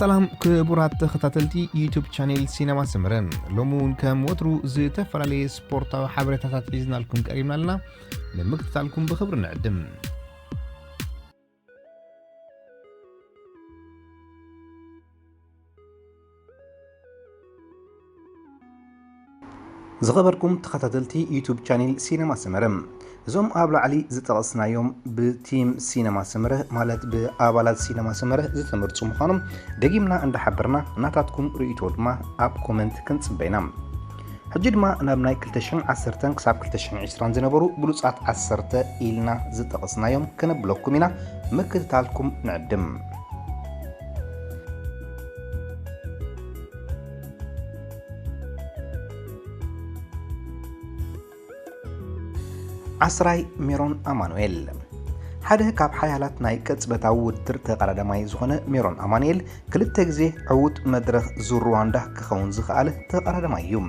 ሰላም ክቡራት ተኸታተልቲ ዩቱብ ቻኔል ሲነማ ሰመረ፣ ሎሚ እውን ከም ወትሩ ዝተፈላለየ ስፖርታዊ ሓበሬታታት ሒዝናልኩም ቀሪብና ኣለና። ንምክትታልኩም ብኽብሪ ንዕድም። ዝኸበርኩም ተኸታተልቲ ዩቱብ ቻኔል ሲነማ ሰመረ፣ እዞም ኣብ ላዕሊ ዝጠቐስናዮም ብቲም ሲነማ ሰመረ፣ ማለት ብኣባላት ሲነማ ሰመረ ዝተመርጹ ምዃኖም ደጊምና እንዳሓበርና፣ ናታትኩም ርእይቶ ድማ ኣብ ኮመንት ክንጽበ ኢና። ሕጂ ድማ ናብ ናይ ክልተ ሽሕን ዓሰርተን ክሳብ ክልተ ሽሕን ዕስራን ዝነበሩ ብሉጻት ዓሰርተ ኢልና ዝጠቐስናዮም ከነብለኩም ኢና። ምክትታልኩም ንዕድም። ዓስራይ ሜሮን ኣማኑኤል። ሓደ ካብ ሓያላት ናይ ቅጽበታዊ ውድድር ተቐዳዳማይ ዝኾነ ሜሮን ኣማኑኤል፣ ክልተ ግዜ ዕዉት መድረኽ ዙር ሩዋንዳ ክኸውን ዝኸኣለ ተቐዳዳማይ እዩ።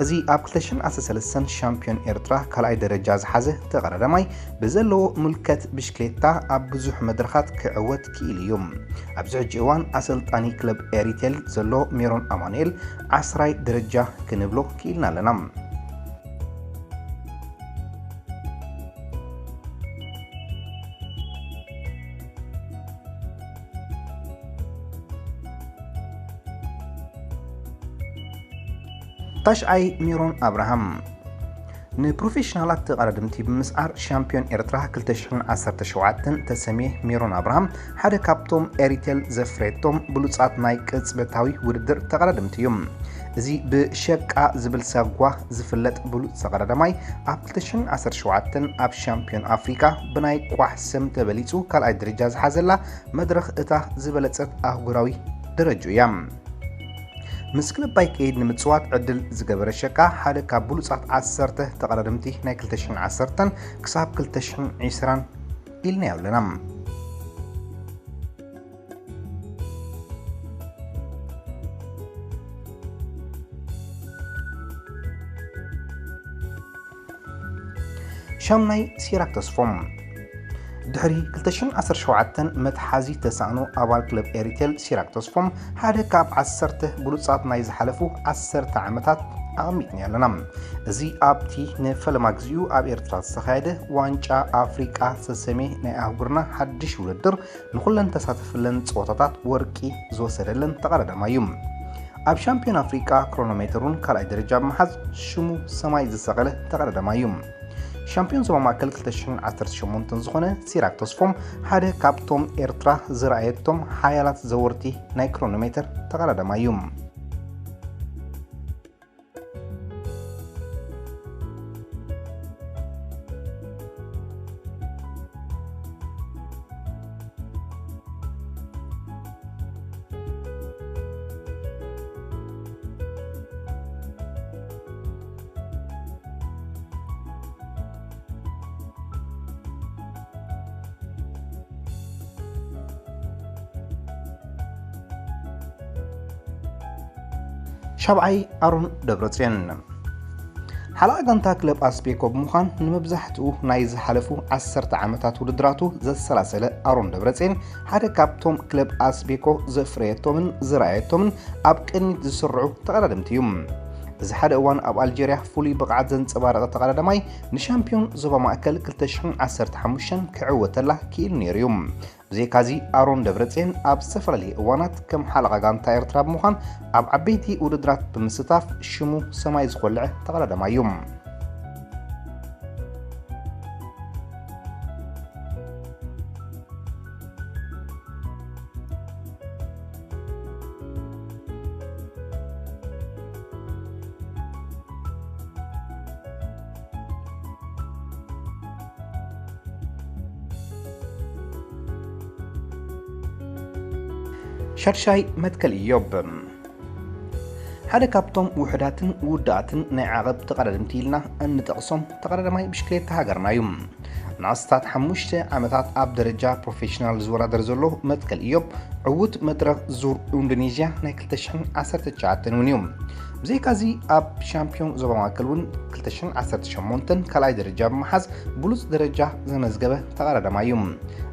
እዚ ኣብ ክልተ ሽሕን ዓሰርተ ሰለስተን ሻምፒዮን ኤርትራ ካልኣይ ደረጃ ዝሓዘ ተቐዳዳማይ፣ ብዘለዎ ምልከት ብሽክሌታ ኣብ ብዙሕ መድረኻት ክዕወት ክኢሉ እዩ። ኣብዚ ሕጂ እዋን ኣሰልጣኒ ክለብ ኤሪቴል ዘሎ ሜሮን ኣማኑኤል፣ ዓስራይ ደረጃ ክንብሎ ክኢልና ኣለና። ታሽዓይ ሜሮን ኣብርሃም። ንፕሮፌሽናላት ተቐዳደምቲ ብምስዓር ሻምፒዮን ኤርትራ ክልተ ሽሕን ዓሰርተ ሸውዓተን ተሰምየ ሜሮን ኣብርሃም ሓደ ካብቶም ኤሪቴል ዘፍረየቶም ብሉጻት ናይ ቅጽበታዊ ውድድር ተቐዳደምቲ እዩ። እዚ ብሸቃ ዝብል ሳጓ ዝፍለጥ ብሉጽ ተቐዳዳማይ፣ ኣብ ክልተ ሽሕን ዓሰርተ ሸውዓተን ኣብ ሻምፒዮን ኣፍሪቃ ብናይ ቋሕ ስም ተበሊጹ ካልኣይ ደረጃ ዝሓዘላ መድረኽ እታ ዝበለጸት ኣህጉራዊ ደረጅኡ እያ። ምስ ክለብ ባይከይድ ንምጽዋት ዕድል ዝገበረ ሸቃ ሓደ ካብ ብሉጻት ዓሰርተ ተቐዳደምቲ ናይ ክልተ ሽሕን ዓሰርተን ክሳብ ክልተ ሽሕን ዕስራን ኢልናዮ ኣለና። ሻምናይ ሲራክ ተስፎም። ድሕሪ ክልተ ሽሕን ዓሰርተ ሸውዓተን መትሓዚ ተሳእኖ ኣባል ክለብ ኤሪቴል ሲራክ ተስፎም ሓደ ካብ ዓሰርተ ብሉጻት ናይ ዝሓለፉ ዓሰርተ ዓመታት ኣቐሚጥና ኣለና። እዚ ኣብቲ ንፈለማ ግዚኡ ኣብ ኤርትራ ዝተኻየደ ዋንጫ ኣፍሪቃ ዝተሰምየ ናይ ኣህጉርና ሓድሽ ውድድር ንኹለን ተሳተፍለን ጸወታታት ወርቂ ዝወሰደለን ተቐዳዳማይ እዩ። ኣብ ሻምፒዮን ኣፍሪቃ ክሮኖሜተር እውን ካልኣይ ደረጃ ብምሓዝ ሽሙ ሰማይ ዝሰቐለ ተቐዳዳማይ እዩ። ሻምፒዮን ዞባ ማእከል ክልተ ሽሕን ዓሰርተ ሸሞንተን ዝኾነ ሲራክ ተስፎም ሓደ ካብቶም ኤርትራ ዝረኣየቶም ሓያላት ዘወርቲ ናይ ክሮኖሜተር ተቐዳዳማይ እዩ። ሻብዓይ ኣሮን ደብረጽዮን። ሓለቓ ጋንታ ክለብ ኣስቤኮ ብምዃን ንመብዛሕትኡ ናይ ዝሓለፉ ዓሰርተ ዓመታት ውድድራቱ ዘሰላሰለ ኣሮን ደብረጽዮን ሓደ ካብቶም ክለብ ኣስቤኮ ዘፍረየቶምን ዝረኣየቶምን ኣብ ቅድሚት ዝስርዑ ተቐዳደምቲ እዩ። እዚ ሓደ እዋን ኣብ ኣልጀርያ ፍሉይ ብቕዓት ዘንጸባረቐ ተቐዳዳማይ ንሻምፒዮን ዞባ ማእከል ክልተ ሽሕን ዓሰርተ ሓሙሽተን ክዕወተላ ክኢሉ ነይሩ እዩ። ብዘይካዚ ኣሮን ደብረጽዮን ኣብ ዝተፈላለየ እዋናት ከም ሓለቓ ጋንታ ኤርትራ ብምዃን ኣብ ዓበይቲ ውድድራት ብምስታፍ ሽሙ ሰማይ ዝኾልዐ ተቐዳዳማይ እዩ። ሻድሻይ መትከል ኢዮብ። ሓደ ካብቶም ውሑዳትን ውዳኣትን ናይ ዓቐብ ተቐዳደምቲ ኢልና እንጠቕሶም ተቐዳዳማይ ብሽክሌታ ሃገርና እዩ። ንኣስታት ሓሙሽተ ዓመታት ኣብ ደረጃ ፕሮፌሽናል ዝወዳደር ዘሎ መትከል ኢዮብ፣ ዕዉት መድረኽ ዙር ኢንዶኔዥያ ናይ ክልተ ሽሕን ዓሰርተ ትሽዓተን እውን እዩ። ብዘይካዚ ኣብ ሻምፒዮን ዞባ ማእከል እውን ክልተ ሽሕን ዓሰርተ ሸሞንተን ካልኣይ ደረጃ ብምሓዝ ብሉጽ ደረጃ ዘመዝገበ ተቐዳዳማይ እዩ።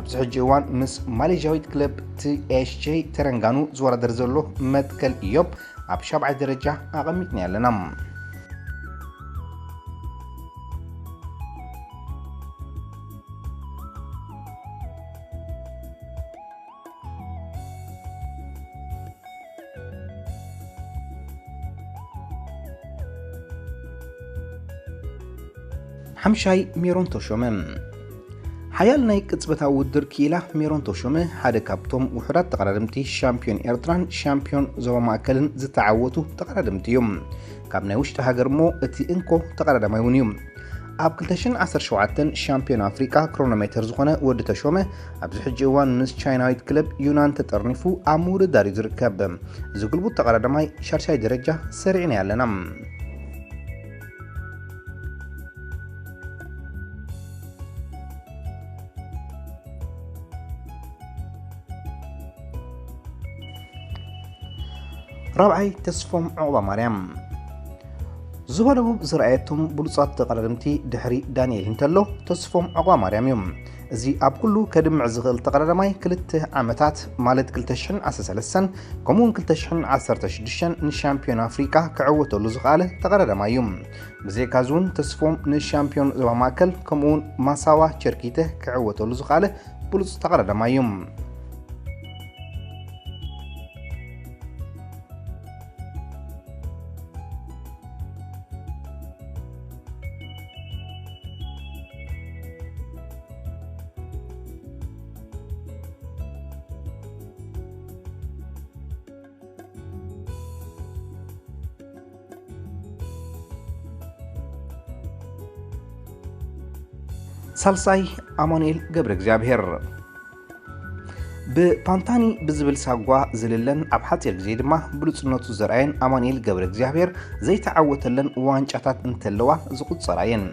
ኣብዚ ሕጂ እዋን ምስ ማሌዥያዊት ክለብ ቲ ኤስ ጄ ተረንጋኑ ዝወዳደር ዘሎ መትከል ኢዮብ ኣብ ሻብዓይ ደረጃ ኣቐሚጥና ኣለና። ሓምሻይ ሜሮን ተሾመ። ሓያል ናይ ቅጽበታዊ ውድድር ክኢላ ሜሮን ተሾመ ሓደ ካብቶም ውሑዳት ተቐዳደምቲ ሻምፒዮን ኤርትራን ሻምፒዮን ዞባ ማእከልን ዝተዓወቱ ተቐዳደምቲ እዩ። ካብ ናይ ውሽጢ ሃገር እሞ እቲ እንኮ ተቐዳዳማይ እውን እዩ። ኣብ ክልተ ሽሕን ዓሰርተ ሸውዓተን ሻምፒዮን ኣፍሪቃ ክሮኖሜተር ዝኾነ ወዲ ተሾመ ኣብዚ ሕጂ እዋን ምስ ቻይናዊት ክለብ ዩናን ተጠርኒፉ ኣብ ምውድዳር እዩ ዝርከብ። እዚ ግልቡጥ ተቐዳዳማይ ሻድሻይ ደረጃ ሰሪዕና ኣለና። ራብዓይ ተስፎም ዑቕባ ማርያም። ዞባ ደቡብ ዝረኣየቶም ብሉጻት ተቐዳደምቲ ድሕሪ ዳንኤል እንተሎ ተስፎም ዑቕባ ማርያም እዩ። እዚ ኣብ ኩሉ ከድምዕ ዝኽእል ተቐዳዳማይ ክልተ ዓመታት ማለት ክልተ ሽሕን ዓሰርተ ሰለስተን ከምኡውን ክልተ ሽሕን ዓሰርተ ሽዱሽተን ንሻምፒዮን ኣፍሪቃ ክዕወተሉ ዝኸኣለ ተቐዳዳማይ እዩ። ብዘይካዚ እውን ተስፎም ንሻምፒዮን ዞባ ማእከል ከምኡውን ማሳዋ ቸርኪተ ክዕወተሉ ዝኸኣለ ብሉጽ ተቐዳዳማይ እዩ። ሳልሳይ ኣማኑኤል ገብረ እግዚኣብሔር። ብፓንታኒ ብዝብል ሳጓ ዝልለን ኣብ ሓጺር ግዜ ድማ ብሉጽነቱ ዘርኣየን ኣማኑኤል ገብረ እግዚኣብሔር ዘይተዓወተለን ዋንጫታት እንተለዋ ዝቑጸራ እየን።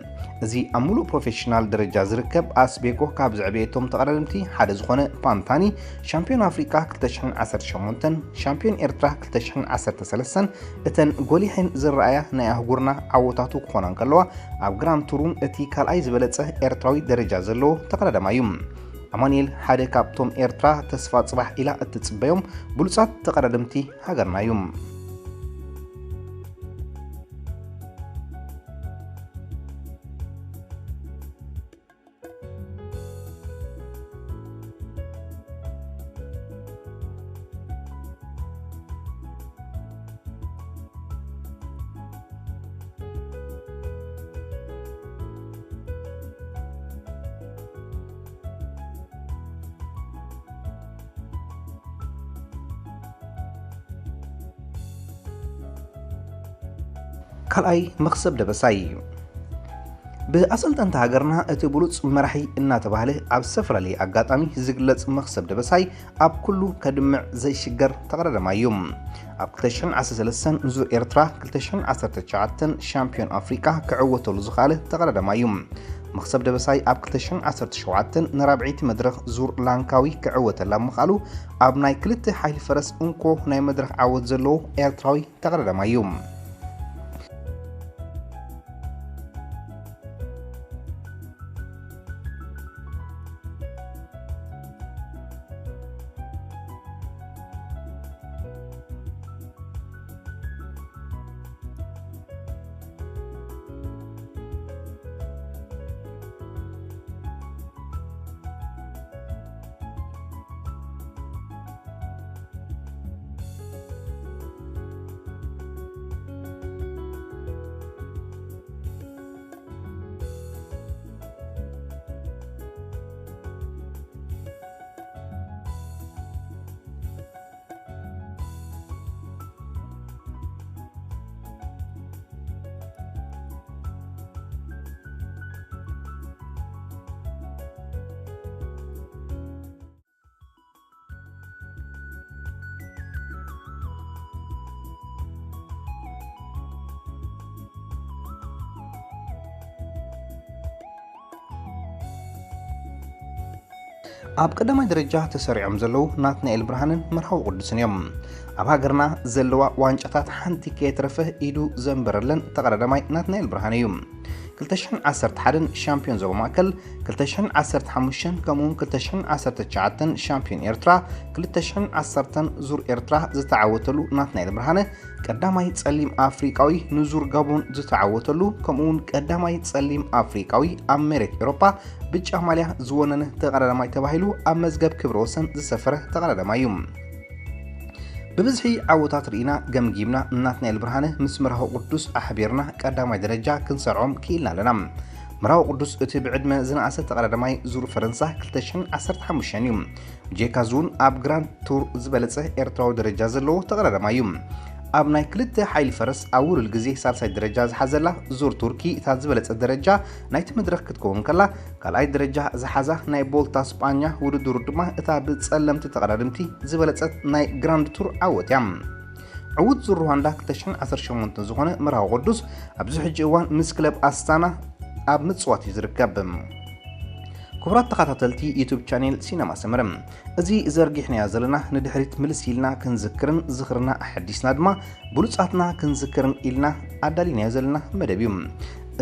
እዚ ኣብ ምሉእ ፕሮፌሽናል ደረጃ ዝርከብ ኣስቤጎ ካብ ዘዕበየቶም ተቐዳደምቲ ሓደ ዝኾነ ፓንታኒ ሻምፒዮን ኣፍሪቃ ክልተ ሽሕን ዓሰርተ ሸሞንተን ሻምፒዮን ኤርትራ ክልተ ሽሕን ዓሰርተ ሰለስተን እተን ጎሊሐን ዝረኣያ ናይ ኣህጉርና ዓወታቱ ክኾና እንከለዋ ኣብ ግራንድ ቱር እውን እቲ ካልኣይ ዝበለጸ ኤርትራዊ ደረጃ ዘለዎ ተቐዳዳማይ እዩ። ኣማኑኤል ሓደ ካብቶም ኤርትራ ተስፋ ጽባሕ ኢላ እትጽበዮም ብሉጻት ተቐዳደምቲ ሃገርና እዩ። ካልኣይ መኽሰብ ደበሳይ። ብኣሰልጠንቲ ሃገርና እቲ ብሉጽ መራሒ እናተባህለ ኣብ ዝተፈላለየ ኣጋጣሚ ዝግለጽ መኽሰብ ደበሳይ ኣብ ኩሉ ከድምዕ ዘይሽገር ተቐዳዳማይ እዩ። ኣብ ክልተ ሽሕን ዓሰርተ ሰለስተን ዙር ኤርትራ ክልተ ሽሕን ዓሰርተ ትሽዓተን ሻምፒዮን ኣፍሪቃ ክዕወተሉ ዝኸኣለ ተቐዳዳማይ እዩ። መኽሰብ ደበሳይ ኣብ ክልተ ሽሕን ዓሰርተ ሸውዓተን ንራብዐይቲ መድረኽ ዙር ላንካዊ ክዕወተላ ምኽኣሉ ኣብ ናይ ክልተ ሓይሊ ፈረስ እንኮ ናይ መድረኽ ዓወት ዘለዎ ኤርትራዊ ተቐዳዳማይ እዩ። ኣብ ቀዳማይ ደረጃ ተሰሪዖም ዘለዉ ናትናኤል ብርሃንን መርሃዊ ቅዱስን እዮም። ኣብ ሃገርና ዘለዋ ዋንጫታት ሓንቲ ከየትረፈ ኢዱ ዘንበረለን ተቐዳዳማይ ናትናኤል ብርሃን እዩ። ክልተ ሽሕን ዓሰርተ ሓደን ሻምፒዮን ዞባ ማእከል፣ ክልተ ሽሕን ዓሰርተ ሓሙሽተን ከምኡውን ክልተ ሽሕን ዓሰርተ ትሽዓተን ሻምፒዮን ኤርትራ፣ ክልተ ሽሕን ዓሰርተን ዙር ኤርትራ ዝተዓወተሉ ናትናኤል ብርሃነ፣ ቀዳማይ ጸሊም ኣፍሪቃዊ ንዙር ጋቦን ዝተዓወተሉ፣ ከምኡውን ቀዳማይ ጸሊም ኣፍሪቃዊ ኣብ መሬት ኤውሮጳ ብጫ ማልያ ዝወነነ ተቐዳዳማይ ተባሂሉ ኣብ መዝገብ ክብረ ወሰን ዝሰፈረ ተቐዳዳማይ እዩ። ብብዝሒ ዓወታት ርኢና ገምጊምና፣ ናትናኤል ብርሃነ ምስ መርሃዊ ቅዱስ ኣሕቢርና ቀዳማይ ደረጃ ክንሰርዖም ክኢልና ኣለና። መርሃዊ ቅዱስ እቲ ብዕድመ ዝነኣሰ ተቐዳዳማይ ዙር ፈረንሳ ክልተ ሽሕን ዓሰርተ ሓሙሽተን እዩ። ጄካዝ እውን ኣብ ግራንድ ቱር ዝበለጸ ኤርትራዊ ደረጃ ዘለዎ ተቐዳዳማይ እዩ። ኣብ ናይ ክልተ ሓይሊ ፈረስ ኣብ ውሉል ግዜ ሳልሳይ ደረጃ ዝሓዘላ ዙር ቱርኪ እታ ዝበለጸት ደረጃ ናይቲ መድረኽ ክትከውን ከላ፣ ካልኣይ ደረጃ ዝሓዛ ናይ ቦልታ ስጳኛ ውድድሩ ድማ እታ ብጸለምቲ ተቐዳድምቲ ዝበለጸት ናይ ግራንድ ቱር ዓወት እያ። ዕዉት ዙር ሩዋንዳ ክልተ ሽሕን ዓሰርተ ሸሞንተን ዝኾነ መርሃዊ ቅዱስ ኣብዚ ሕጂ እዋን ምስ ክለብ ኣስታና ኣብ ምጽዋት እዩ ዝርከብ። ክቡራት ተኸታተልቲ ዩቱብ ቻኔል ሲነማ ሰመረ፣ እዚ ዘርጊሕናዮ ዘለና ንድሕሪት ምልስ ኢልና ክንዝክርን ዝኽርና ኣሐዲስና ድማ ብሉጻትና ክንዝክርን ኢልና ኣዳሊናዮ ዘለና መደብ እዩ።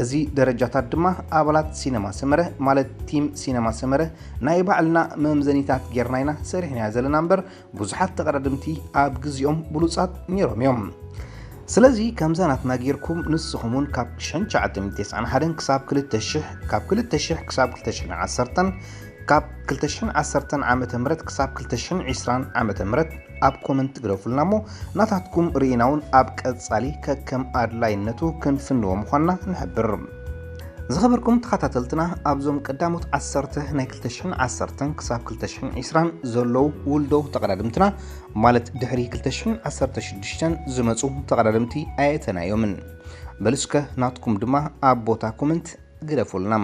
እዚ ደረጃታት ድማ ኣባላት ሲነማ ሰመረ፣ ማለት ቲም ሲነማ ሰመረ፣ ናይ ባዕልና መምዘኒታት ጌርና ኢና ሰሪሕናዮ ዘለና እምበር፣ ብዙሓት ተቐዳድምቲ ኣብ ግዜኦም ብሉጻት ነይሮም እዮም። ስለዚ ከምዛ ናትና ጌርኩም ንስኹም እውን ካብ ሽሕን ትሽዓተ ሚእትን ተስዓን ሓደን ክሳብ ክልተ ሽሕ፣ ካብ ክልተ ሽሕ ክሳብ ክልተ ሽሕን ዓሰርተን፣ ካብ ክልተ ሽሕን ዓሰርተን ዓመተ ምህረት ክሳብ ክልተ ሽሕን ዕስራን ዓመተ ምህረት ኣብ ኮመንት ግደፉልና እሞ፣ ናታትኩም ርኢና እውን ኣብ ቀጻሊ ከከም ኣድላይነቱ ክንፍንዎ ምዃንና ንሕብር። ዝኸበርኩም ተኸታተልትና፣ ኣብዞም ቀዳሞት ዓሰርተ ናይ ክልተ ሽሕን ዓሰርተን ክሳብ ክልተ ሽሕን ዕስራን ዘለዉ ውልዶ ተቐዳድምትና፣ ማለት ድሕሪ ክልተ ሽሕን ዓሰርተ ሽዱሽተን ዝመጹ ተቐዳድምቲ ኣየእተናዮምን። በሉ እስከ ናትኩም ድማ ኣብ ቦታ ኮመንት ግደፉልና።